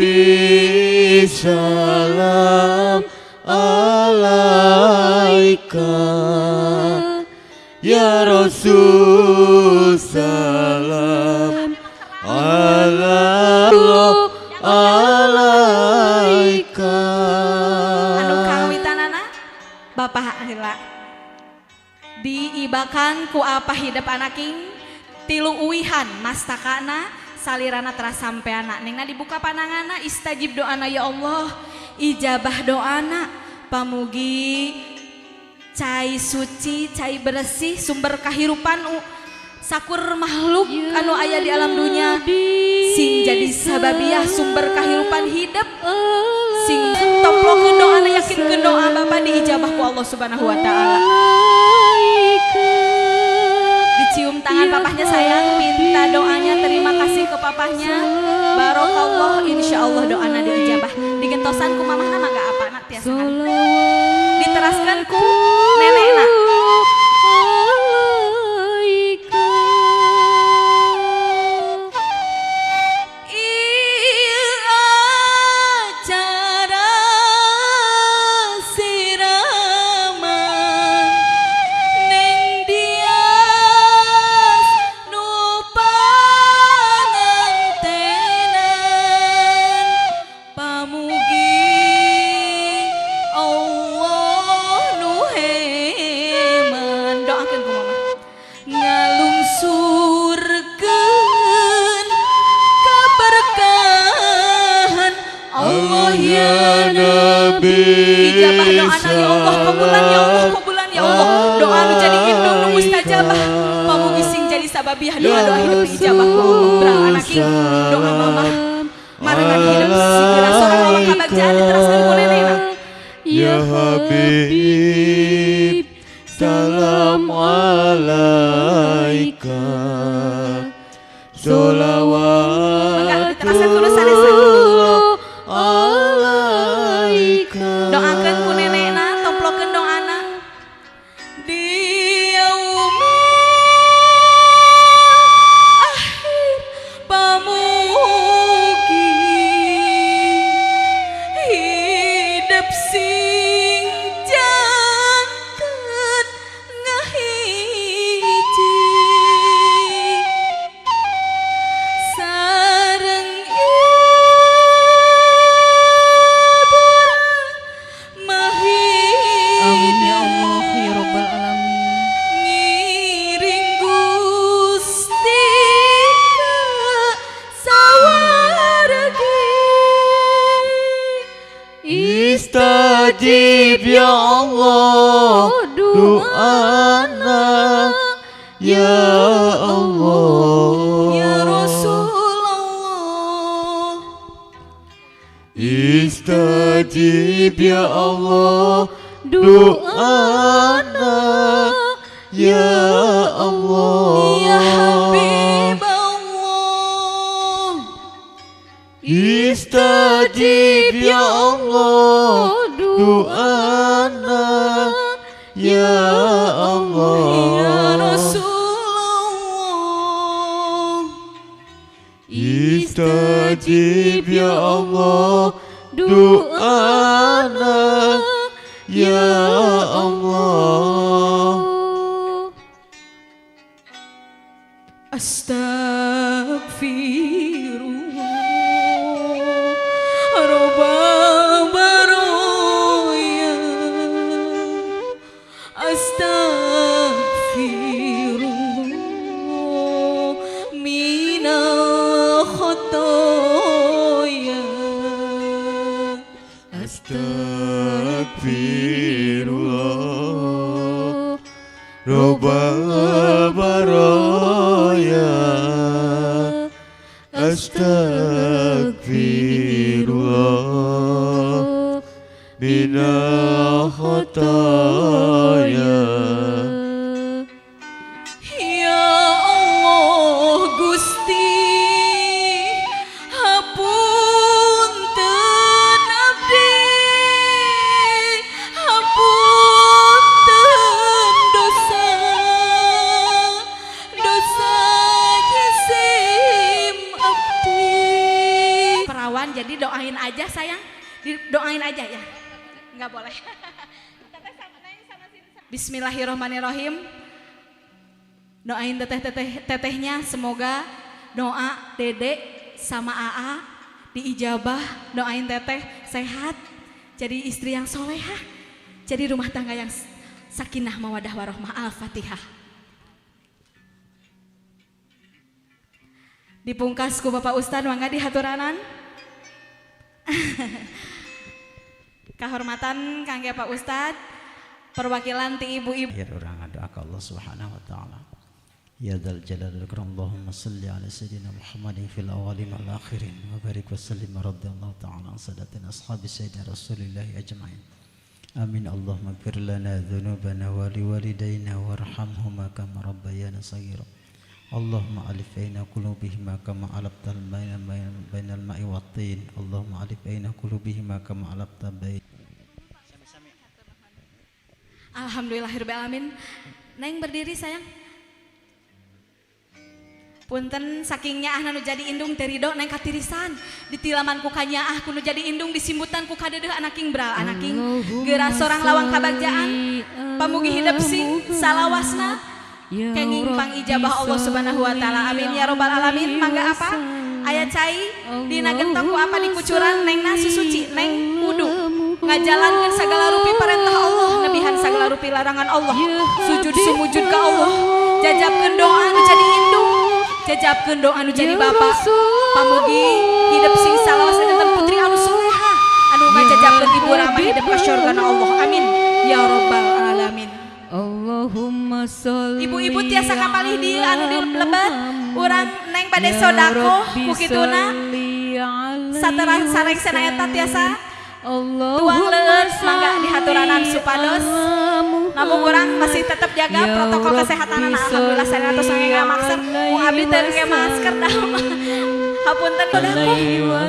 Nabi salam alaika, ya Rasul salam Allah alaika. Anu kawitanana Bapak heula diibakan ku apa hidep anaking tilu uwihan mastakana salirana teras sampeana nengna dibuka panangana istajib doana ya Allah, ijabah doana, pamugi cai suci, cai bersih, sumber kahirupan sakur makhluk anu aya di alam dunia sing jadi sababiah sumber kahirupan hidup, sing tomplokeun doana, yakinkeun doa Bapak diijabah ku Allah Subhanahu wa taala. Dicium tangan papahnya sayang, minta doanya, terima kasih ke papahnya. Barokallah, insyaallah doana diijabah. Digentosan ku mamahna mangga apa nak tiasa diteraskan ku nenekna. Ijabah doana ya Allah, kabulan ya Allah, kabulan ya Allah. Doa nu jadi indung nu mustajabah. Pamugi sing jadi sababiah doa-doa hidup ijabah ku Allah. Berang anaking doa mamah marengan hidup segera sorang awak kabagjaan diteraskeun ku nenekna. Ya Habib salam alaika, sholawat alaika. Doakeun ku nenekna, tomplokeun doana. Di yaumil akhir pamugi hidup sing janten ngahiji sareng Amin ya Allah ya Rabbal alamin. Ngiring Gusti ka sawargi. Istajib ya Allah doana ya Allah, ya Rasulullah. Istajib ya Allah doana ya Allah, ya Habib Allah. Istajib ya Allah doana ya Allah, ya Rasulullah. Istajib ya Allah doana ya Allah. Astagfirullah Rabbal baraya, astagfirullah minal khotoya. Astagfirullah Rabbal baraya, astagfirullah minal khotoya. Ya Allah Gusti, hapunten abdi, hapunten dosa dosa jisim abdi. Jadi doain aja sayang, doain aja ya. Enggak boleh. Bismillahirrahmanirrahim. Doain teteh-teteh tetehnya semoga doa Dedek sama AA diijabah, doain teteh sehat, jadi istri yang solehah, jadi rumah tangga yang sakinah mawadah warohmah. Al-Fatihah. Dipungkas ku Bapak Ustad mangga dihaturanan. Kahormatan kangge Pak Ustad, perwakilan ti ibu-ibu. Ya urang doa ka Allah Subhanahu wa taala. Ya dzal jalali wal ikram, Allahumma shalli ala sayyidina Muhammadin fil awwalin wal akhirin wa barik wa sallim radhiyallahu ta'ala an sadatina ashabi sayyidina Rasulillah ajma'in. Amin. Allahumma ighfir lana dzunubana wa liwalidayna warhamhuma kama rabbayana shaghira. Allahumma alif baina qulubihima kama alafta bainal ma'i wat-tin. Allahumma alif baina qulubihima kama alafta bain. Alhamdulillahirabbil alamin. Neng berdiri sayang. Punten sakingnya ah nu jadi indung teu rido neng katirisan ditilaman ku kanyaah ku nu jadi indung disimbutan ku kadeudeuh anaking bral anaking geura sorang lawang kabagjaan pamugi hidep sing salawasna kenging pangijabah Allah Subhanahu wa taala. Amin ya robbal alamin. Mangga apa aya cai dina gentong ku apa dikucuran nengna susuci neng wudu ngajalankeun sagala rupi perintah Allah nebihan sagala rupi larangan Allah sujud sumujud ka Allah jajabkeun doa nu jadi indung jajabkeun doa nu jadi bapak pamugi hidup sing salawasna janten putri anu soleha anu ngajajabkeun ibu rama hidup ka surgana Allah. Amin ya robbal alamin. Allahumma sholli. Ibu-ibu tiasa kapalih di anu di lebet urang neng bade sodako ku kituna sateran sarengsena eta tiasa tuang leueut mangga dihaturanan supados namun urang masih tetap jaga protokol kesehatan. Alhamdulillah saya tos ngangge masker mung abdi teu ngangge masker dah. Hapunten sodako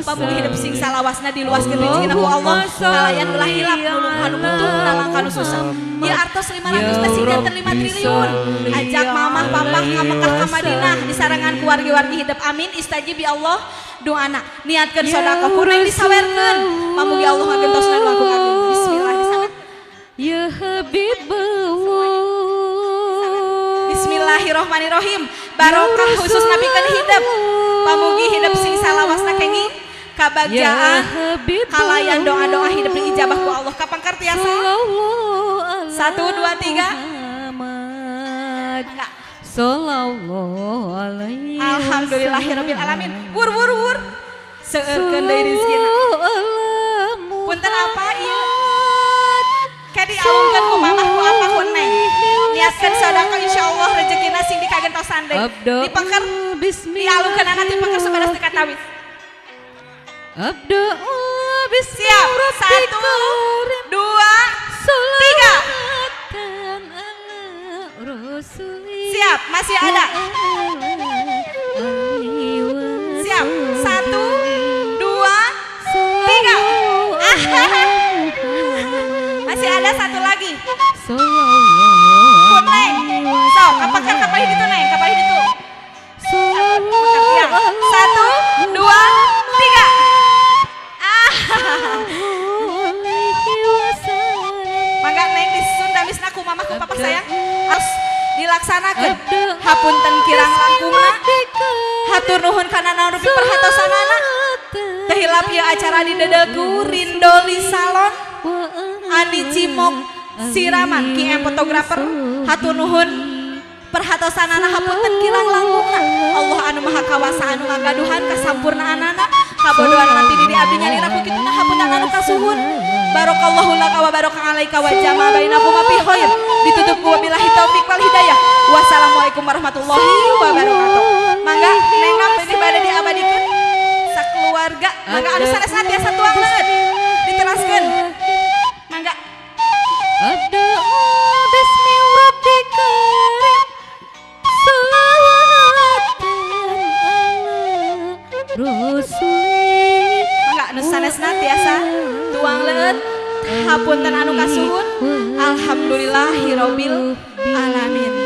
pamugi hidup sing salawasna diluaskeun rezekina ku Allah kalayan ulah hilap nulung kanu butuh nalang kanu susah. Ieu artos 500 teh sing janten 5 triliun. Ajak mamah papah ka Mekah ka Madinah disarengan ku wargi-wargi hidup. Amin istajib ya Allah doana. Niatkeun sedekah ku neng disawerkeun. Pamugi Allah ngagentosna langkung agung. Bismillah disawerkeun. Ya Habibullah. Bismillahirrahmanirrahim. Barokah khusus napikeun hidup. Pamugi hidup sing salawasna kenging kabagjaan kalayan doa-doa hidup diijabah ku Allah. Kapangkar tiasa 1 2 3. Enggak. Sallallahu alaihi. Alhamdulillahirabbil alamin. Wur wur wur. Seueurkeun deui rezekina. Punten apa ieu? Ke dialungkeun ku mamah ku apa ku neng. Niatkeun sedekah insyaallah rezekina sing dikagentosan deui. Dipengker dialungkeunana ti pengker supados teu katawis. Siap. 1 2 3. Siap, masih ada. Siap. 1 2 3. Masih ada satu lagi. Pun neng. So, apakah kapal itu neng? Kapal itu. 1 2 3. Mangga neng disunda misna ku mamah ku papa sayang harus dilaksanakeun. Hapunten kirang langkungna. Hatur nuhun kana naon rupi perhatosanana. Teu hilap ieu acara di Dedegu Rindoli Salon Andi Cimok Siraman King M Photographer. Hatur nuhun perhatosanana hapunten kirang langkungna. Allah anu maha kawasa anu ngagaduhan kasampurnaanana kabodohan nanti diri abdi nyalira ku kituna hapunten anu kasuhun. Barakallahu laka wa baraka alaika wa jama'a bainakuma fi khair. Ditutup ku wabillahi taufik wal hidayah. Wassalamualaikum warahmatullahi wabarakatuh. Mangga neng pilih bade diabadikeun sakeluarga. Mangga anu sanesna tiasa tuang leueut diteraskeun. Mangga. Bismi rabbika Mangga anu sanesna tiasa tuang leueut hapunten anu kasuhun. Alhamdulillahirabbil alamin.